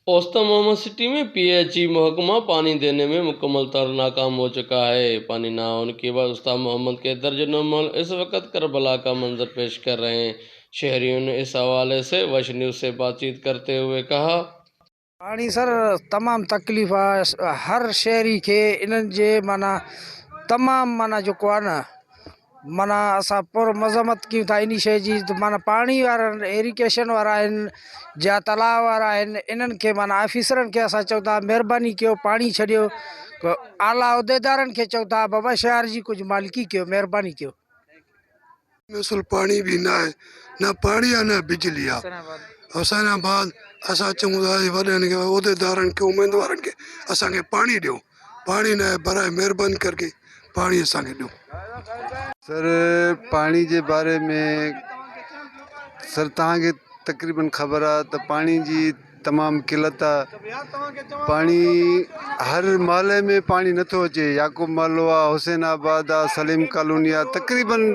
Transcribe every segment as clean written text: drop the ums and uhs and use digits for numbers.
اوستا محمد सिटी में पीएचई महकमा पानी देने में मुकम्मल तौर नाकाम हो चुका है। पानी ना होने के बाद उस्ताद मोहम्मद के दर्जनों मोहल्ले इस वक्त करबला का मंजर पेश कर रहे हैं। शहरियों ने इस हवाले से वश न्यूज़ से बातचीत करते हुए कहा। پاڻي سر تمام تڪليف آ هر شهري کي انهن جي معنيٰ تمام معنيٰ جيڪو آ نه معنيٰ اسان پر مذمت ڪيون ٿا انهي شي جي ته معنيٰ پاڻي وارن ايريگيشن وارا آهن جا تلاء وارا آهن انهن کي معنيٰ آفيسرن کي اسان چئون ٿا مهرباني ڪيو پاڻي ڇڏيو اعليٰ عهديدارن کي چئون ٿا بابا شهر جي ڪجهه مالڪي ڪيو مهرباني ڪيو. ۾ اصل پاڻي به نه آهي نه پاڻي آهي نه بجلي آهي حسين آباد اسان چئون ٿا وڏن کي عهديدارن کي اميدوارن کي اسان کي پاڻي ڏيو پاڻي نه آهي برائي مهرباني ڪرڪي پاڻي اسان کي ڏيو. سر پاڻي جي باري ۾ سر توهان کي تقريبن خبر آ ته پاڻي جي تمام قلت آ پاڻي هر محلي ۾ پاڻي نٿو اچي يعقوب محلو آ حسين آباد آ سليم ڪالوني آ تقريبن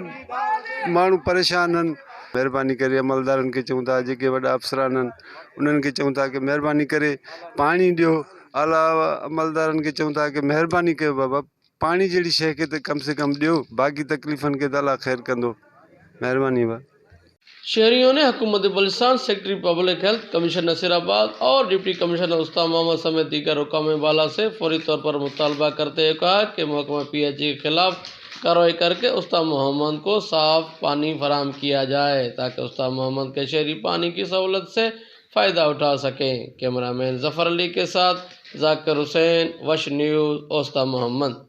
ماڻهو پريشان آهن مهرباني ڪري عملدارن کي چئون ٿا جيڪي وڏا افسران آهن انهن کي چئون ٿا ڪي مهرباني ڪري پاڻي ڏيو اعليٰ عملدارن کي چئون ٿا ڪي مهرباني ڪيو بابا پاڻي جهڙي شيء کي ته ڪم سي ڪم ڏيو باقي تڪليفن کي ته الله خير ڪندو مهرباني ڀا. شهريون ني حڪومت Balochistan secretary public health commissioner Nasirabad اور ڊپٽي ڪمشنر استاد محمد سميت ديگر حڪام بالا سي فوري طور پر مطالبه ڪرتي هوئي ڪها ڪي محڪمه پي ايچ اي ڪي خلاف ڪارروائي ڪر ڪي استاد محمد ڪو صاف پاني فراهم ڪيا جائي تاڪه استاد محمد ڪي شهري پاني ڪي سهولت سي فائده اٺا سڪين ڪيمرا مين ظفر علي ڪي ساٿ ذاڪر حسين وش نيوز اوستا محمد.